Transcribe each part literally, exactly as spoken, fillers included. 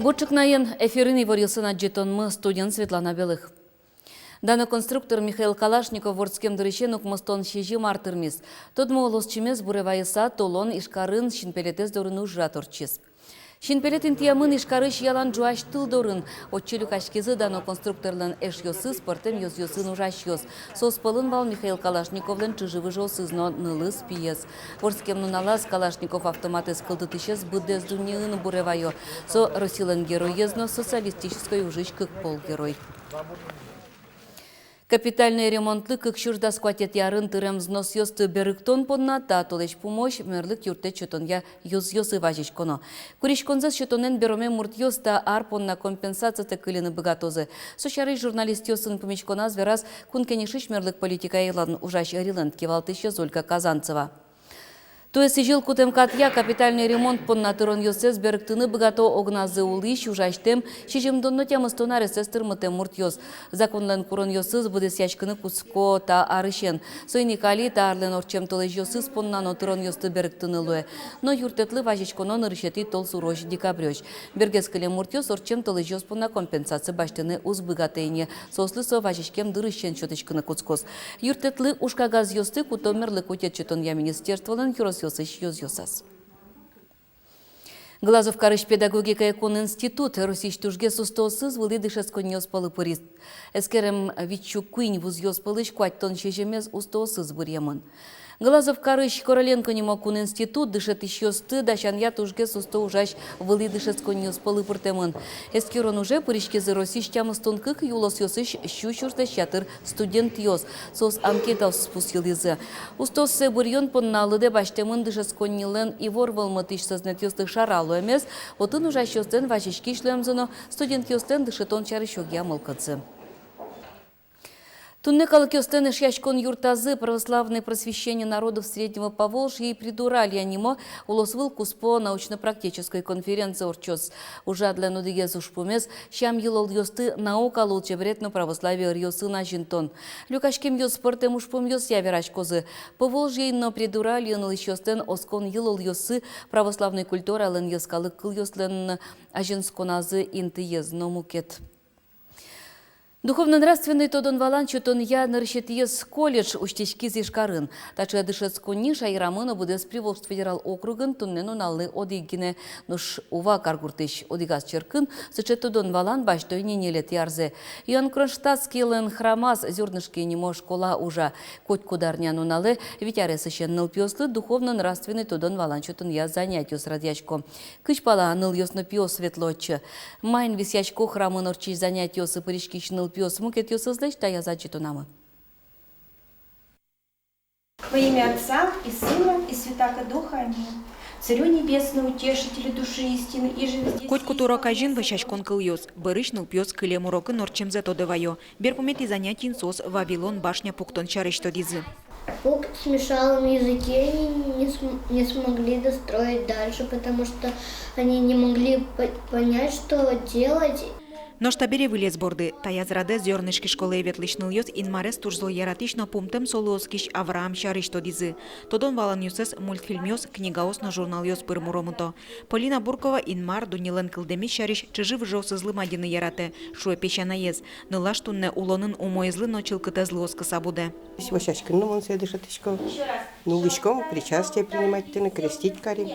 Бур ӵукнаен! Эфирын иворъёсын адӟытонмы, студиын Светлана Белых. Дано конструктор Михаил Калашников вордскем дырысен укмыстон сизьым ар тырмиз. Тодмо улосчимес буре вайыса, толон Ижкарын синпелетэз дорын ужрад ортчиз. Синпелет интыямын Ижкарысь ялан ӝуась тыл дорын. Отчы люкаськизы дано конструкторлэн эшъёсыз, пӧртэм ёзъёсын ужасьёс. Соос пӧлын вал Михаил Калашниковлэн чыжы-выжыосыз но нылыз, пиез. Вордскем нуналаз Калашников автоматэз кылдытӥсез быдэс дуннеын буре вайо. Со Россилэн Героез но Социалистической Ужысь кык пол Герой. Капитальной ремонтлы кык сюрс дас куатетӥ арын тырем взносъёсты берыктон понна та толэзь пумозь мерлык юрттэт сётонъя ёзъёсы вазиськоно. Куриськонзэс сётонэн бероме муртъёс та ар понна компенсациятэ кыльыны быгатозы. Со сярысь журналистъёсын пумиськоназ вераз Кун Кенешысь мерлык политикаелэн ужась ӧрилэн кивалтӥсез Ольга Казанцева. Туэ сӥзьыл кутэм катъя капитальной ремонт понна тыронъёссэс берыктыны быгато огназы улӥсь, ужасьтэм, сизьымдон но тямыстон аресэз тырмытэм муртъёс. Законлэн куронъёсыз быдэсъяськыны кутско та арысен. Соин ик али та арлэн ортчем толэзьёсыз понна но тыронъёсты берыктыны луэ. Но юрттэтлы вазиськоно нырысетӥ толсурозь, декабрёзь. Бергес кылем муртъёс ортчем толэзьёс понна компенсаци басьтыны уз быгатэ ини. Соослы со вазиськем дырысен сётӥськыны кутскоз. Юрттэтлы ужкагазъёсты куто мерлыко утет сётонъя министерстволэн ёросъёсысь ёзъёсаз. Глазов карысь педагогикая кун институт Россиысь тужгес устоосыз вылӥ дышетсконниос пӧлы пыриз. Эскерем витьсю куинь вузъёс пӧлысь куатьтон сизьымез устоосыз быръемын. Глазов карысь Короленко нимо кун институт дышетӥсьёсты дасянъя тужгес усто ужась вылӥ дышетсконниос пӧлы пыртэмын. Эскерон уже пыриськизы Россиысь тямыстон кык улосъёсысь сю сюрслэсь ятыр студентъёс. Соос анкетаос пусйылӥзы. Устооссэ быръён понна лыдэ басьтэмын дышетсконнилэн ивор вӧлмытӥсь сӧзнэтъёслы шара луэмез, отын ужасьёслэн вазиськись луэмзы но студентъёслэн дышетон сярысь огъя мылкыдзы. Туннэ калыкъёслэн эшъяськон юртазы, Православное просвещение народов Среднего Поволжья и Приуралья нимо улосвыл куспо научно-практической конференция ортчоз. Ужрадлэн одӥгез ужпумез — сям-йылолъёсты наука, лулчеберет но православие ӧръёсын азинтон. Люкаськемъёс пӧртэм ужпумъёсъя вераськозы: Поволжьеын но Приуральеын улӥсьёслэн оскон-йылолъёссы, православной культуралэн, йӧскалык кылъёслэн азинсконазы интыез но мукет. Духовно-нравственной тодон-валан сётонъя нырысетӥез колледж усьтӥськиз Ижкарын. Таӵе дышетсконни шаерамы но быдэс Приволжск федерал округын туннэ нуналлы одӥг гинэ. Нош Ува каргуртысь одӥгаз черкын сыӵе тодон-валан басьто ини ньылетӥ арзэ. Иоанн Кронштадтскийлэн храмаз Зёрнышки нимо школа ужа. Котькуд арня нуналэ вить аресысен нылпиослы духовно-нравственной тодон-валан сётонъя занятиос радъясько. Кызь пала нылъёс но пиос ветло отчы. Маин висъясько храмын ортчись занятиосы пыриськись нылпиос, мукетъёсызлэсь таяз адӟытонамы. Во имя Отца и Сына и Святаго Духа. Аминь. Царю Небесный, Утешителю души истины, иже везде... Котькуд урок азьын вӧсяськон кылъёс. Бӧрысь нылпиос кылем урокын ортчемзэ тодэ ваё. Берпуметӥ занятиын соос Вавилон башня пуктон сярысь тодӥзы. Пукт смешал на языке, и не см-, не смогли достроить дальше, потому что они не могли по-, понять, что делать. Нош табере вылез борды. Таяз радэ Зёрнышки школае ветлӥсь нылъёс Инмарез туж зол яратӥсь но пумтэм солы оскись Авраам сярысь тодӥзы. Тодон-валанъёссэс мультфильмъёс, книгаос но журналъёс пыр муромыто. Полина Буркова Инмар, дуннелэн кылдэмез сярысь, чыжы-выжыосызлы мадьыны яратэ, шуэ песянаез. Нылаш туннэ улонын умоезлы но чылкытэзлы оскыса будэ. Вӧсяськыны мон сое дышетӥсько. Нуллӥськом причастие принимать карыны, крестить карим.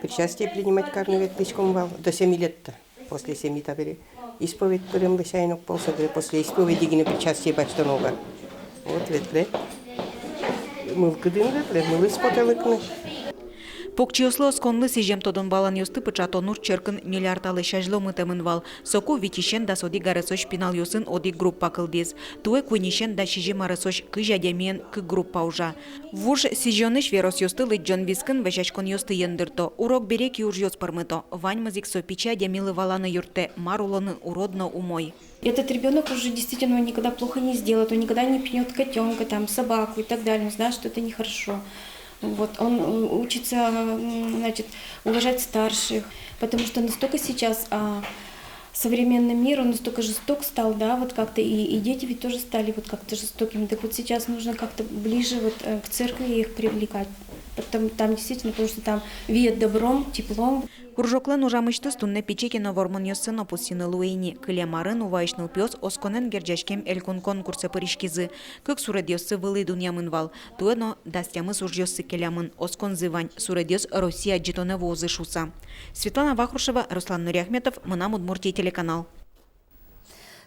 Причастие принимать карыны ветлӥськом вал до семи лет-то. После семи табере исповедь пыремлы сяйнок полсо, табере после исповеди гинэ причастие басьтоно уга. Вот ветлэ. Мылкыдын ветлэ, мылыз потэ лыкны. Покчиослы осконлы сӥзем тодон-валанъёсты пыӵатон уж черкын ньыль ар талэсь азьло мытэмын вал. Соку витьысен дас одӥг аресозь пиналъёсын одӥг группа кылдӥз. Туэ куиньысен дас сизьым аресозь кызь адямиен кык группа ужа. Вуж сӥзёнысь веросъёсты лыдӟон вискын вӧсяськонъёсты ендырто, урок бере киужъёс пӧрмыто. Ваньмыз ик со пичи адямилы валаны юрттэ, мар улонын урод но умой. Этот ребёнок уже действительно, он никогда плохо не сделает, он никогда не пнёт котёнка, там, собаку и так далее, он знает, что это нехорошо. Вот, он, э, учится, м, значит, уважать старших, потому что настолько сейчас, а, современный мир, он настолько жесток стал, да, вот как-то и, и дети ведь тоже стали вот как-то жестокими. Так вот сейчас нужно как-то ближе вот, э, к церкви их привлекать, Там, там действительно, потому что там веет добром, теплом. Кружоклэн ужамысьтыз туннэ пичи ке но вормонъёссэ но пусйыны луэ ини. Кылем арын Уваысь нылпиос осконэн герӟаськем элькун конкурсэ пыриськизы. Кык суредъёссы вылӥ дунъямын вал. Туэ но дас тямыс ужъёссы келямын. Осконзы вань, суредъёс Россия адӟытонэ вуозы шуыса. Светлана Вахрушева, Руслан Нуриахметов, «Мынам Удмуртие» телеканал.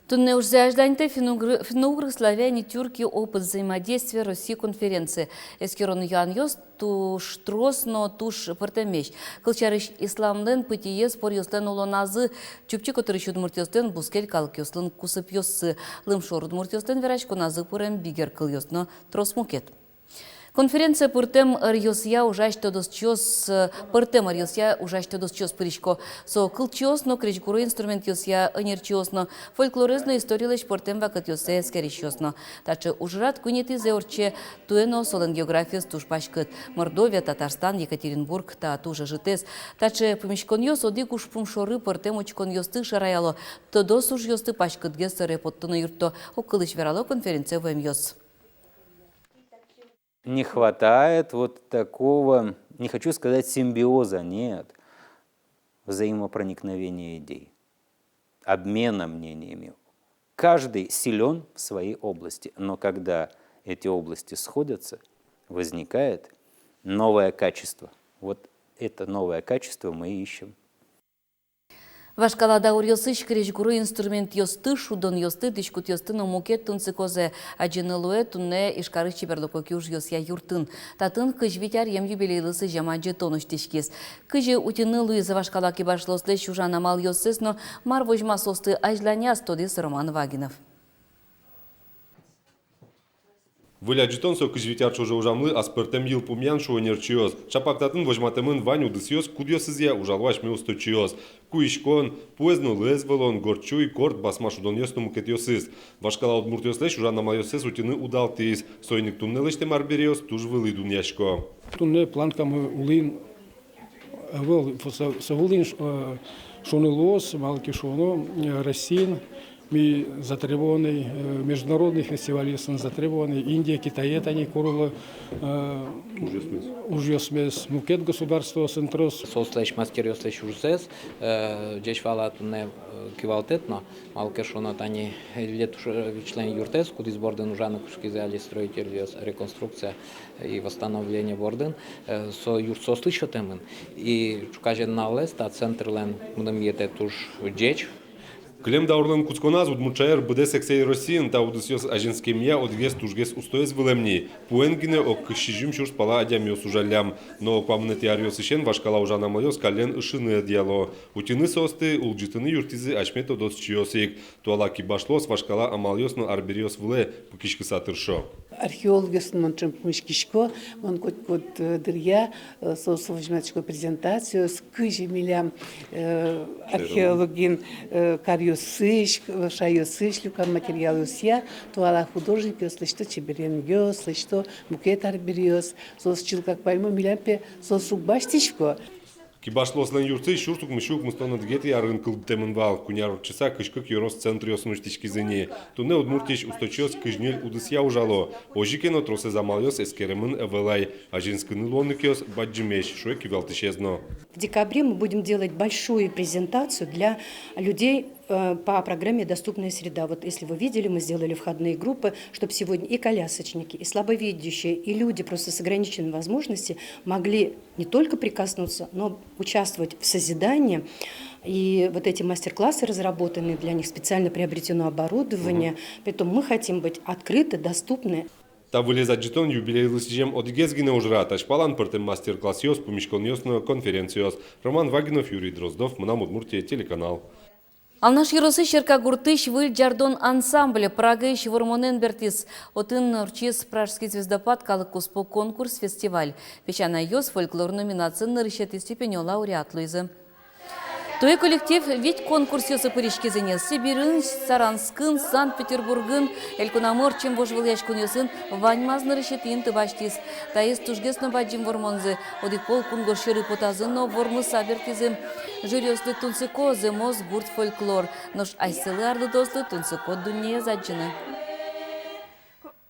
Туннэ ужзэ азьланьтэ финно-угр-, финно-угрославяне Тюркии опыт взаимодействия России конференция. Эскерон юанъёс туж трос но туж пӧртэмесь. Кылсярысь, исламлэн пытьыез поръёслэн улоназы, Чупчи котырысь удмуртъёслэн, бускель калыкъёслэн кусыпъёссы. Лымшор удмуртъёслэн вераськоназы пырем бигер кылъёс но трос мукет. Конференцие пӧртэм ӧръёсъя ужась тодосчиос, э, пӧртэм ӧръёсъя ужась тодосчиос пырисько. Со кылчиос но, крезьгуро инструментъёсъя ӧнерчиос но, фольклорез но историлэсь пӧртэм вакытъёссэ эскерисьёс но. Таӵе ужрад куинетӥзэ ортче. Туэ но солэн географиез туж паськыт. Мордовия, Татарстан, Екатеринбург — та туж ӧжытэз. Таӵе пумиськонъёс одӥг ужпум шоры пӧртэм учконъёсты шараяло, тодос ужъёсты паськытгес сӧре поттыны юртто. Огкылысь верало конференцие вуэмъёс. Не хватает вот такого, не хочу сказать симбиоза, нет, взаимопроникновения идей, обмена мнениями. Каждый силён в своей области, но когда эти области сходятся, возникает новое качество. Вот это новое качество мы ищем. Вашкала дауръёсысь крезьгуро инструментъёсты, шудонъёсты, дӥськутъёсты но мукет тунсыкозэ адӟыны луэ туннэ Ижкарысь чеберлыко киужъёсъя юртын. Татын кызь вить аръем юбилейлы сӥзем адӟытон усьтӥськиз. Кызьы утьыны луиз вашкала кибашлыослэсь ужан амалъёссэс но мар возьма соосты азьланяз, тодӥз Роман Вагинов. Выль адӟытон — со кызь вить ар ӵоже ужамлы аспӧртэм йылпумъян, шуо ӧнерчиос. Чапак татын возьматэмын вань удысъёс, кудъёсызъя ужало асьме усточиос. Куиськон, пуэз но лыэз вӧлон, гортчуй, корт, басма шудонъёс но мукетъёсыз. Вашкала удмуртъёслэсь ужан амалъёссэс утьыны удалтӥз. Соин ик туннэ лэсьтэм арбериос туж вылӥ дунъясько. Туннэ планкамы улын ӧвӧл, со, со вылын, э, шуыны луоз, малы ке шуоно, э, Россиын ми затребованный, э, международный фестивальёсын затребованный, Индие, Китае тани курыло, э, ужъёсмес. Ужъёсмес, мукет государствоосын трос. Соослэсь, мастеръёслэсь ужзэс, э, ӟеч вала туннэ, э, кивалтэт но, малы ке шуоно, тани Летушевичлэн юртэз, кудӥз бордын ужаны кутскизы али строительёс, реконструкция и восстановление бордын, э, со юрт соослы сётэмын. И ӵуказе нуналлэсь та центрлэн мынэмъетэ туж ӟеч. Кылем даурлэн кутсконаз удмурт шаер быдэс эксэй Россиын. Та удысъёс азинскемъя одӥгез тужгес устоез вылэм ни. Пуэн гинэ ог кызь сизьым сюрс пала адямиос ужаллям. Но куамынэтӥ аръёсысен вашкала ужан амалъёс каллен ышыны ӧдъяло. Утьыны соосты улӟытыны юрттӥзы асьме тодосчиос ик. Туала кибашлыос вашкала амалъёс но арбериос вылэ пыкиськыса тыршо. Археологъёсын мон ӵем пумиськисько, мон котькуд, э, дыръя, э, соос возьматӥсько презентациос, кызьы милям, э, археологин, э, каръёсысь, э, шайёсысь люкам материалъёсъя туала художникъёс лэсьто чеберъёс, лэсьто мукет арбериос, соос чылкак паймо, милям пе соос уг басьтӥсько. Кибашлыослэн юртсы сюрс укмыссю укмыстон одӥгетӥ арын кылдытэмын вал. Куинь ар ортчыса кызь кык ёрос центръёсын усьтӥськизы ни. Туннэ Удмуртиысь усточиос кызь ньыль удысъя ужало. Озьы ке но тросэз амалъёс эскеремын ӧвӧл ай. Азинскыны луонлыкъёс бадӟымесь, шуэ кивалтӥсез но. В декабре мы будем делать большую презентацию для людей, э, по программе «Доступная среда». Вот если вы видели, мы сделали входные группы, чтоб сегодня и колясочники, и слабовидящие, и люди просто с ограниченными возможностями могли не только прикоснуться, но участвовать в созидании. И вот эти мастер-классы разработаны, для них специально приобретено оборудование. Мгм. Поэтому мы хотим быть открыты, доступны. Та вылез адӟытон — юбилейлы сӥзем одӥгез гинэ ужрад. Азьпалан пӧртэм мастер-классъёс, пумиськонъёс но конференциос. Роман Вагинов, Юрий Дроздов, «Мынам Удмуртие» телеканал. Алнаш ёросысь Серкагуртысь «Выль ӟардон» ансамбль Прагаысь вормонэн бертӥз. Отын ортчиз «Пражский звездопад» калык куспо конкурс-фестиваль. Песянайёс фольклор номинациын нырысетӥ степенё лауреат луизы. Туэ коллектив вить конкурсъёсы пыриськиз ини: Сибирын, Саранскын, Санкт-Петербургын. Элькунамы ортчем вожвылъяськонъёсын ваньмаз нырысетӥ инты басьтӥз. Таиз тужгес но бадӟым вормонзы. Одӥг пол кунгож сьӧры потазы но вормыса бертӥзы. Жюриослы тунсыко зэмос гурт фольклор, нош асьсэлы, арлыдоослы, тунсыко дуннеез адӟыны.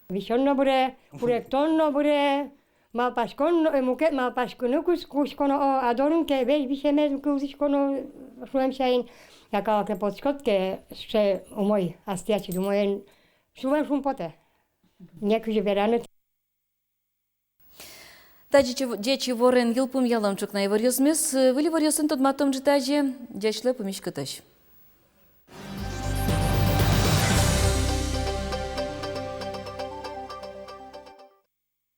Висён но быре, куректон но быре, Малпаськон, э, мукет малпаськыны куш-, кутсконо, о, а дорын ке весь висемез кылзӥськоно, шуэм сямен, яке калыклы потӥськод ке, сыӵе умой, астэ ачид умоен, сюлэм шумпотэ. Некызьы вераны. Та ӟеч-, ӟеч иворен йылпумъялом ӵукна иворъёсмес, э, выль иворъёсын тодматом ӝытазе. Ӟеч луэ, пумиськытозь.